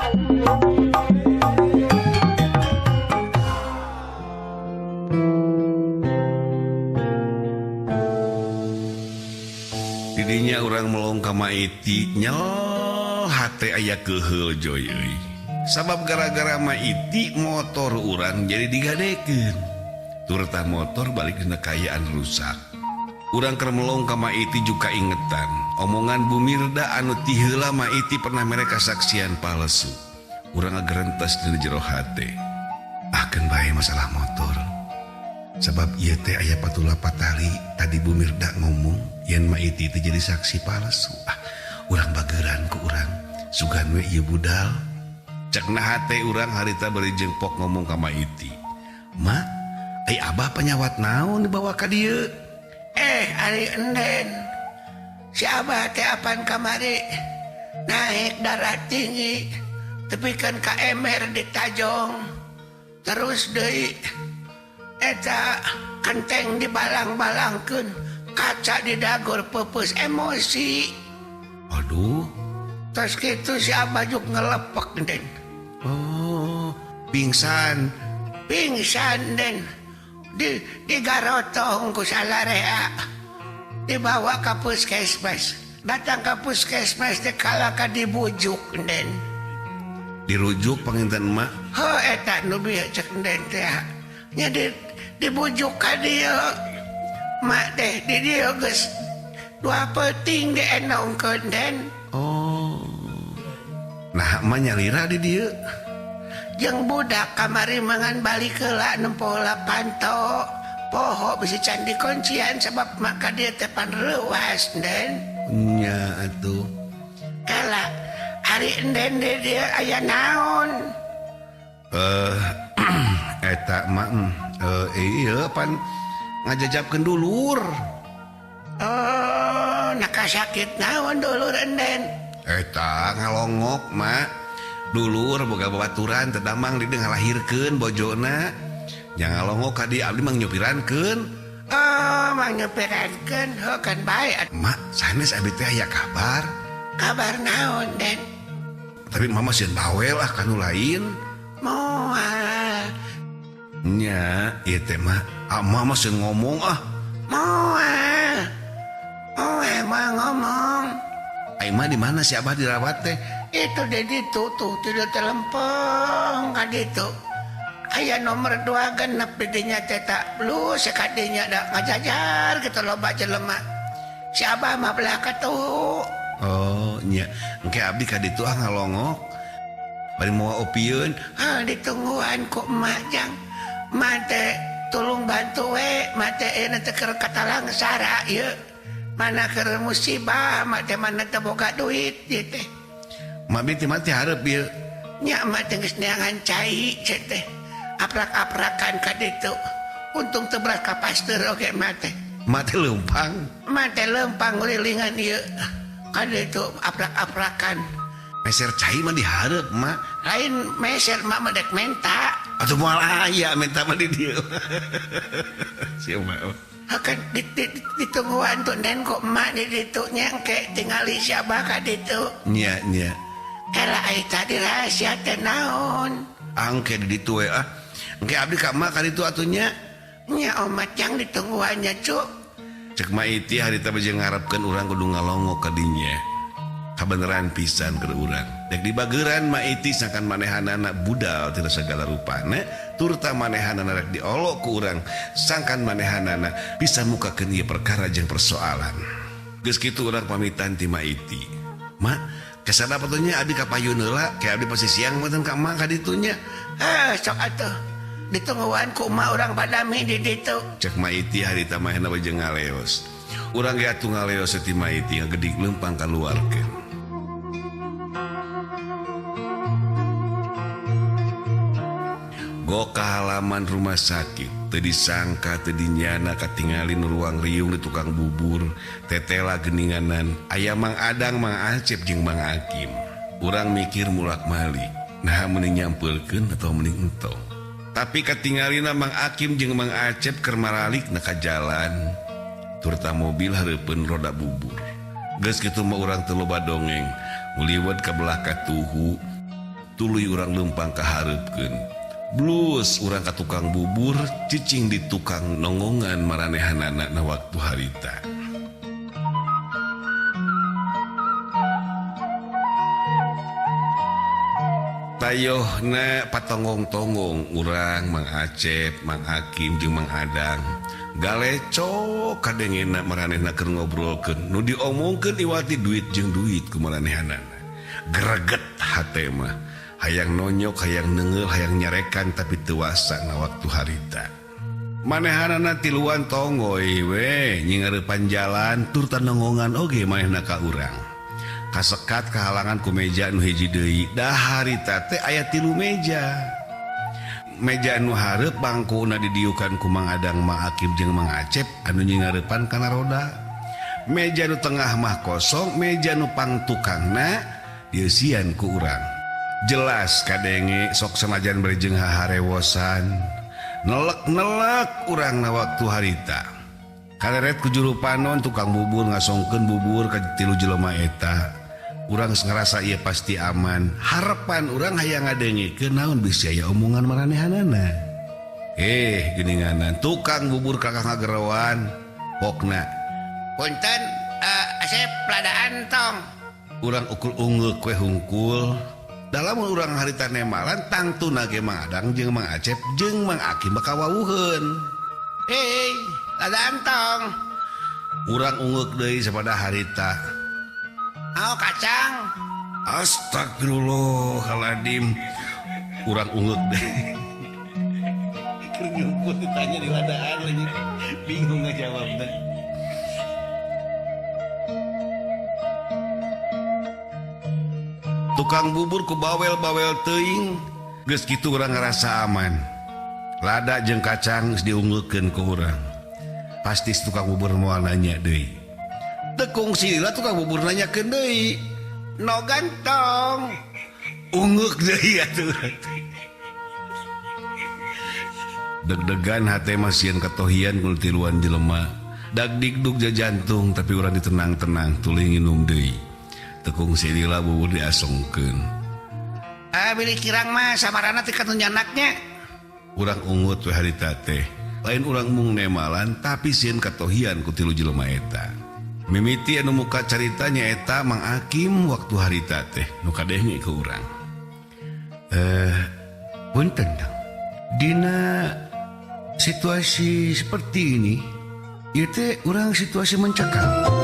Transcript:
Didinya urang melong ka Maiti nyel hate aya keheul joy euy. Sabab gara-gara Maiti motor urang jadi digadekeun. Turta motor balik dina kaayaan rusak. Urang keur melong ka Maiti juga ingetan omongan Bu Mirda anu ti heula Maiti pernah mere kasaksian palsu. Urang ngagerentes dina jero hate. Ah keun bae masalah motor. Sebab ieu teh aya patula patali tadi Bu Mirda ngomong yen Maiti teh jadi saksi palsu. Ah, urang bageran ku urang. Sugan we ieu budal. Cek na hate urang harita bari jengpok ngomong ka Maiti. Ma, ai abah panyawat naon dibawa ka dieu? Ari enden. Si abah teh apan kamari naik darah tinggi tepikeun ka emer di tajong. Terus deui eta kenteng dibalang-balangkeun, kaca didagor peupeus emosi. Aduh, terus kitu si abah juk ngelepek den. Oh, pingsan. Pingsan den. Di digarotong ku salarea. Dibawa ka puskesmas. Datang ka puskesmas teh kalaka dibujuk den. Dirujuk panginten emak. Heuh eta nu bieu cek den teh. Nya dibujuk ka dieu. Mak teh di dieu geus dua peuting dienongkeun den. Oh. Nah, emak nyalira di dieu. Jeung budak kamari mangan balik heula nempo heula panto. Poho bisi can dikuncian sebab maka dieu teh pan reuas den. Nya atuh. Kala ari enden di dieu aya naon? Eta mah ieu pan ngajajabkeun dulur. Oh, naka sakit naon dulur enden? Eta ngalongok mak. Dulur boga babaturan teh damang di dieu ngalahirkeun bojona. Nya ngalongok ka dieu abdi mah nyupirankeun. Oh, mah nyupirankeun heuh kan bae. Mak, sanes abdi teh aya kabar. Kabar naon, Den? Tapi mama sieun bawel ah kanu lain. Moal. Nya, ieu teh mah ah, mama sieun ngomong ah. Moal. Moal mah ngomong. Ai mah di mana si Abah dirawat teh? Itu di ditu tuh, tidak telempeng ka ditu. Aya nomor 2 genep di dinya teh tak lu sakadinya da ngajajar kitu loba jelema. Si Abah mah belah katuhu. Oh, nya. Engke abdi ka ditu ah ngalongok. Bari moal opieun. Ah, ditungguan ku emak jang. Emak teh tulung bantu we, emak teh ayeuna teh keur katalangsara ieu. Mana keur musibah, emak teh mana teh boga duit ieu teh. Mak bi teh mati hareup ieu. Nya emak teh geus neangan cai ceu teh. Aprak-aprakan ka ditu. Untung teu berat ka pasteur oge emak teh. Emak teh leumpang. Emak teh leumpang ngurilingan ieu. Ka ditu aprak-aprakan. Meser cai mah dihareup mak. Lain meser mak mah dek menta. Atuh moal aya menta mah di dieu. Si emak. Hakan ditungguan tuh nen kok emak di ditu nyangke tingali si abah ka ditu. Nya nya. Era ai tadi rahasia teh naon? Angke di ditu we ah. Engke abdi ka emak ka ditu atuh nya. Nya omat jang ditungguannya cuk. Cek Maiti harita baju ngarepkeun urang kudu ngalongok ka dinya. Kabeneran pisan keur urang. Dek dibageran Maiti sangkan manehanana budal tina sagala rupana, turta manehanana rek diolok ku urang sangkan manehanana bisa mukakeun ieu perkara jeung persoalan. Geus kitu urang pamitan ti Maiti. Mak, kesana patunya abdi ka payun heula, ke abdi pasti siang meuteun ka emak ka ditu nya. Heh, sok atuh. Ditungguan ku emak urang badami di ditu. Cek Maiti harita mahena baju ngaleos. Urang ge atuh ngaleos ti Maiti ngagedig leumpang kaluarkeun. Go ka halaman rumah sakit, teu disangka teu dinyana katingalin ruang riung di tukang bubur, tetela geninganan, aya Mang Adang, Mang Acep jeung Mang Akim. Urang mikir mulak-malik, naha mending nyampeulkeun atau mending entong. Tapi katingalina Mang Akim jeung Mang Acep keur maralik na ka jalan, turta mobil hareupeun roda bubur. Geus kitu mah urang teu loba dongeng, nguliwet ka belah katuhu. Tuluy urang leumpang kahareupkeun. Blus urang ka tukang bubur cicing di tukang nongongan maranehanana na waktu harita. Tayohna patonggong-tonggong urang Mang Acep, Mang Hakim jeung Mang Adang. Galeco kadengena maranehna keur ngobrolkeun nu diomongkeun iwati duit jeung duit ku maranehanana. Greget hate mah. Hayang nonyok, hayang nengeul, hayang nyarekan tapi teu wasa na waktu harita. Manehanana tiluan tonggoy we nyingareupan jalan tur tanongongan oge manehna ka urang. Kasekat kahalangan ku meja nu hiji deui. Dah harita teh aya 3 meja. Meja nu hareup bangkuna didiukan ku Mang Adang, Mang Hakim jeung Mang Acep anu nyingareupan kana roda. Meja nu tengah mah kosong, meja nu pangtukangna dieusian ku urang. Jelas kadenge sok sanajan bari jeung haharewosan. Nelek-nelek urang na waktu harita. Kareret ku juru panon tukang bubur ngasongkeun bubur ka 3 jelema eta. Urang ngerasa ieu pasti aman. Harapan urang hayang ngadengikeun naon bisi aya omongan maranehanana. Geuninganan tukang bubur kakak ngageroan pokna. Punten, Asep ladaan tong. Urang ukur ungeuk we hungkul. Dalam urang harita nemalan tangtuna ge Mang Adang jeung Mang Acep jeung Mang Akim bakal wawuheun. Hei, ladaan tong. Urang ungeuk deui sapada harita. Au kacang. Astagfirullahaladzim. Urang ungeuk deui. Keur nyumput ditanya di ladaan lagi. Bingung ngajawabna. Tukang bubur ku bawel-bawel teuing, geus kitu urang ngarasa aman. Lada jeung kacang geus diunggeukeun ku urang. Pasti si tukang bubur moal nanya deui. Teu kungsi lah tukang bubur nanyakeun deui. No gantong. Ungeuk deui atuh urang teh. Deg-degan hate mah sieun katohian ku tiluan jelema. Dag digdug jantung tapi urang ditenang-tenang tuluy nginum deui. Tekung silila bubur diasongkeun. Bilih kirang mah samarana teh katunjanaknya. Urang ungut we harita teh. Lain urang mung nemalan tapi sieun katohian ku 3 jelema eta. Mimiti anu muka carita nyaeta Mang Hakim waktu harita teh nu kadenge ku urang. Punten dong. Dina situasi seperti ini ieu teh urang situasi mencekam.